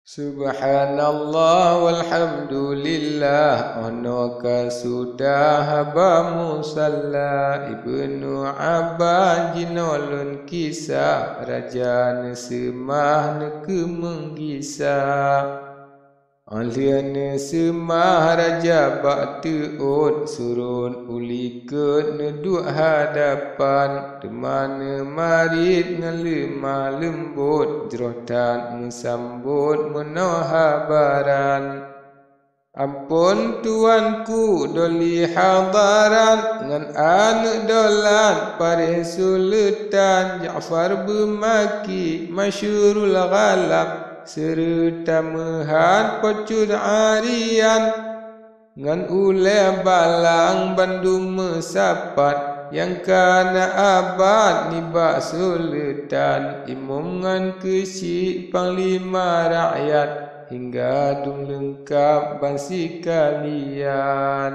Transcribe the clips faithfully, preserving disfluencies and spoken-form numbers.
Subhanallah walhamdulillah, 'oh noe ka sudah haba musalla. Ibnu Abbas jinoe lôn kisah, raja neuseumah neukeumeung gisa. 'Oh lheueh neuseumah raja bak teuôt, surot u likot neuduek hadapan, teuma neumarit ngon leumah leumbot, jroh that meusambot meunoe habaran. Amphon tuanku doli hadarat, ngon aneuëk dolat paréh suleutan, Ja'far beumaki masyhurul ghalab, seureuta meuhat pocut arian. Ngon ulée balang bandum meusapat, nyang ka na abat nibak suleutan, imum ngon keuchik panglima rakyat, hingga dum leungkab ban sikalian.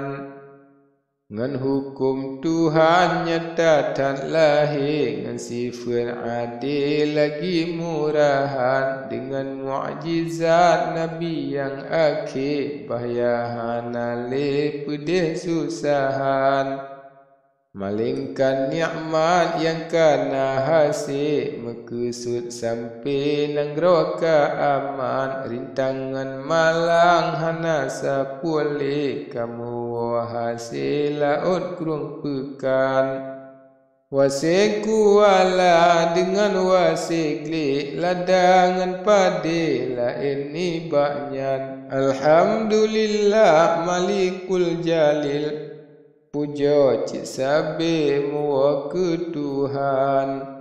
Ngon huköm Tuhan nyata that lahé, ngon sifeuet adé lagi murahan, deungon mukjizat Nabi nyang akhé, bahya hana lé peudeh susahan. Melainkan nikmat nyang ka na hasé, meukeusut sampoe nanggroe ka aman, rintangan malang hana sapeue lé, ka meuwoe hasé laôt krueng peukan. Wasée kuala deungon wasée glé, lada ngon padé laén nibak nyan. Alhamdulillah Malikul Jalil, pujoe cit sabe meuwoe keu Tuhan.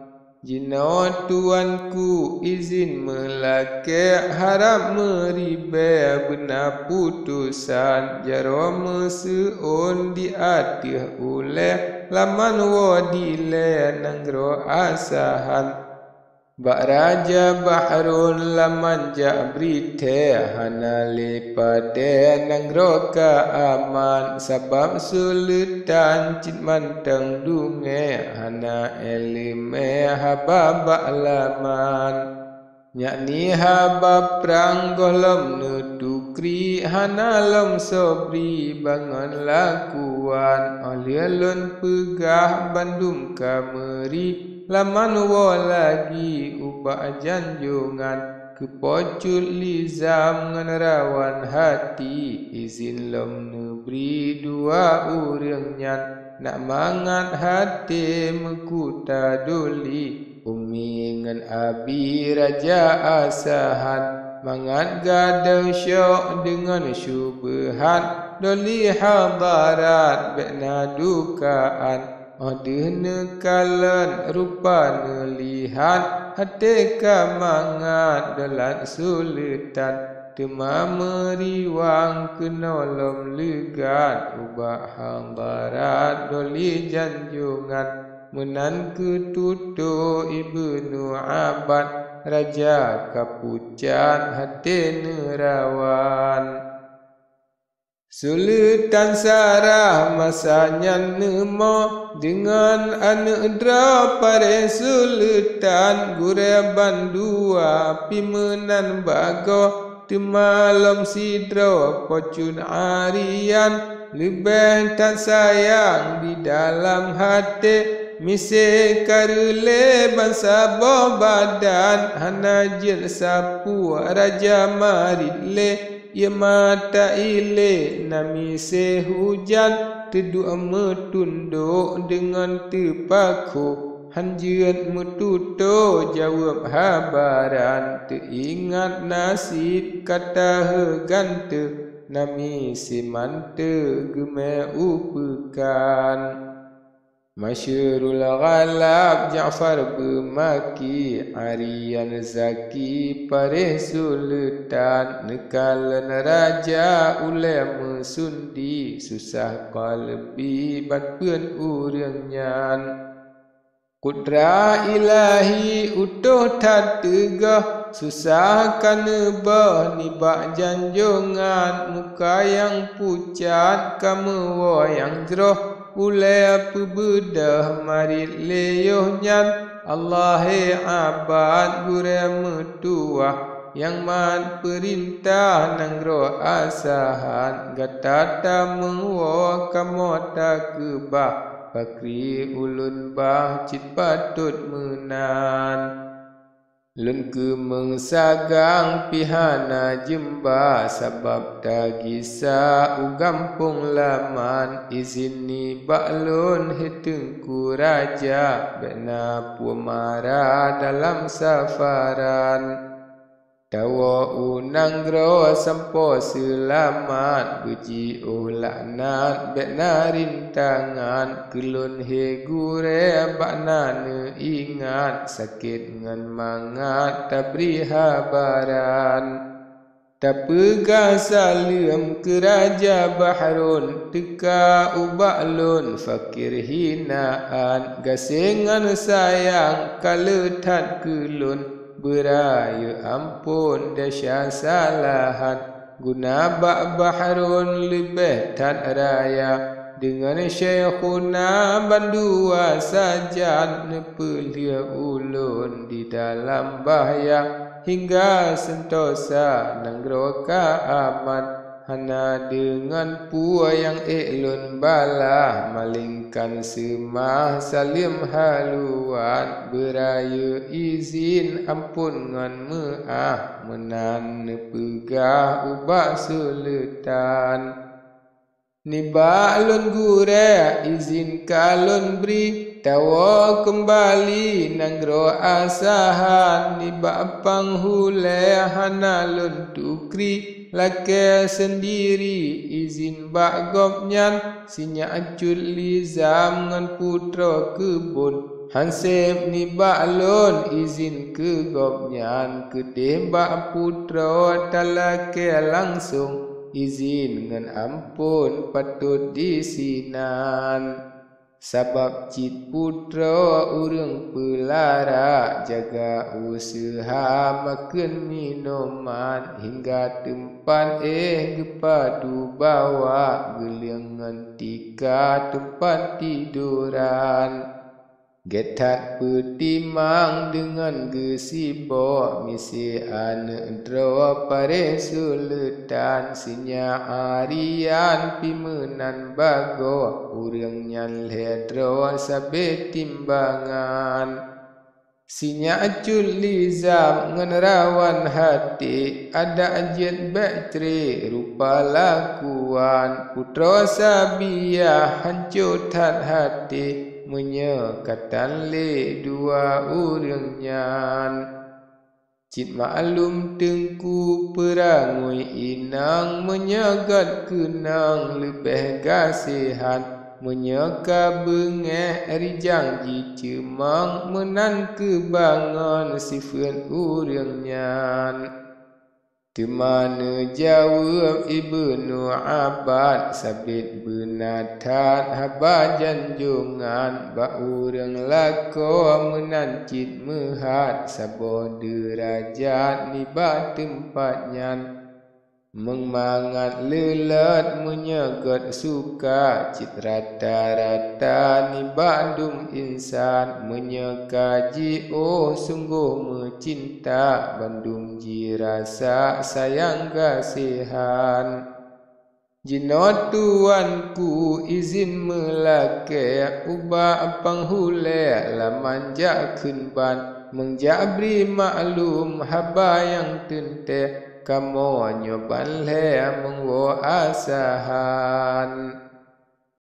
Jinoe tuanku izin meulakée, harab meuribée beuna putosan, jaroe meuseuôn di ateueh ulée, laman woe dilée nanggroe asahan. Bak Raja Bahrun laman jak britée, hana lé padé nanggroe ka aman, sabab suleutan cit mantong dungée, hana iéleumé haba bak laman. Yakni haba prang gohlom neutukri, hana lom sobri bangon lakuan, 'oh lheueh lôn peugah bandum ka meuri. Laman woe lagi ubak janjongan, keu pocut lizam ngon rawan hati, izin lom neubri dua ureuëng nyan, nak mangat haté meukuta doli, umi ngon abi raja asahan, mangat gadôh syok deungon syubeuhat, doli hadarat bék na dukaan. 'Oh deuh neukalon rupa neulihat, haté ka mangat dolat suleutan, teuma meuriwang keunoe lom leugat ubak hadarat doli janjongan. Meunan keututoe Ibnu Abbas, raja ka pucat haté neurawan. Suleutan Sarah masa nyan neumo deungon aneuëk droe paré suleutan, gurée bandua pi meunan bagoe, teuma lom sidroe pocut arian. Leubeh that sayang di dalam haté, miseue ka reulée bansaboh badan, hana jeuet sapeue raja marit lé. Ié mata ilée na miseue hujan, teuduek meutundok deungon teupakho, han jeuet meututoe jaweueb habaran. Teuingat naseb ka taheuganteuk, na miseue mantöng geumé u peukan. Masyhurul ghalab Ja'far beumaki, arian zaki pareh suleutan, neukalon raja ulée meusundi, susah qalbi ban peuet ureuëng nyan. Kudrat Ilahi utôh that teugoh, susah ka neuboh nibak janjongan, muka nyang pucat ka meuwoe nyang jroh, ulée peubeudôh marit lé yoh nyan. Allahé abad gurée meutuwah, Nyang mat peurintah nanggroe Asahan, gata tameuwoe kamoe takeubah, pakri ulôn bah cit patot meunan. Lôn keumeung sagang pih hana jeumba, sabab tagisa u gampông laman. Izin nibak lôn, he Teungku Raja, bék na peue mara dalam safaran. Tawoe u nanggroe sampoe seulamat, beujiôh laknat bék na rintangan. Keu lôn he gurée, bak na neuingat, sakét ngon mangat tabri habaran. Tapeugah saleuem keu Raja Bahrun, teuka ubak lôn fakir hinaan. Gaséh ngon sayang ka le that keu lôn, beurayeuk amphon desya salahan. Guna bak Bahrun leubeh that raya, deungon Syaikhuna bandua sajan, neupeulheueh ulôn di dalam bahya. Hingga seuntosa nanggroe ka aman, hana deungon peue nyang ék lôn bala. Malingkan seumah saleuem haluan, beurayeuk izin amphon ngon meuáh, meunan neupeugah ubak Suleutan. Nibak lôn gurée izin ka lôn bri, tawoe keumbali nanggroe Asahan. Nibak panghulée hana lôn tukri, lakée seundiri izin bak gobnyan. Sinyak cut Lizam ngon putroe keubon, han seb nibak lôn izin keu gobnyan. Keudeh bak putroe talakée langsong, izin ngon amphon patot disinan. Sabab cit putroe ureuëng peulara, jaga useuha makheun minoman, hingga teumpat éh geupadu bawa, geuleueng ngon tika teumpat tidoran. Gét that peutimang deungon geusibok, miseue aneuëk droe pareh Suleutan. Sinyak Arian pih meunan bagoe, ureuëng nyan lhée droe sabe timbangan. Sinyak cut Lizam ngon rawan haté, adak jeuet bék cré rupa lakuan. Putroe Sabiah hanco that haté, meunyoe ka tan lé dua ureuëng nyan. Cit maklum teungku peurangui inong, meunyoe gét keunong leubeh gaséhan. Meunyoe ka beungéh rijang jiceumong, meunan keubangon sifeuet ureuëng nyan. Teuma neujaweueb Ibnu Abbas, sabit beuna that haba janjongan, bak ureuëng lakoe meunan cit meuhat, saboh deurajat nibak teumpat nyan. Meumangat leulot meunyoe gét suka, cit rata-rata nibak dum insan. Meunyoe ka jiôh sunggoh meucinta, bandum jirasa sayang gaséhan. Jinoe tuanku izin meulakée, ubak panghulée laman jak kheun ban. Meunjak bri maklum haba nyang teuntée, kamoe nyoe ban lhée meungoe Asahan.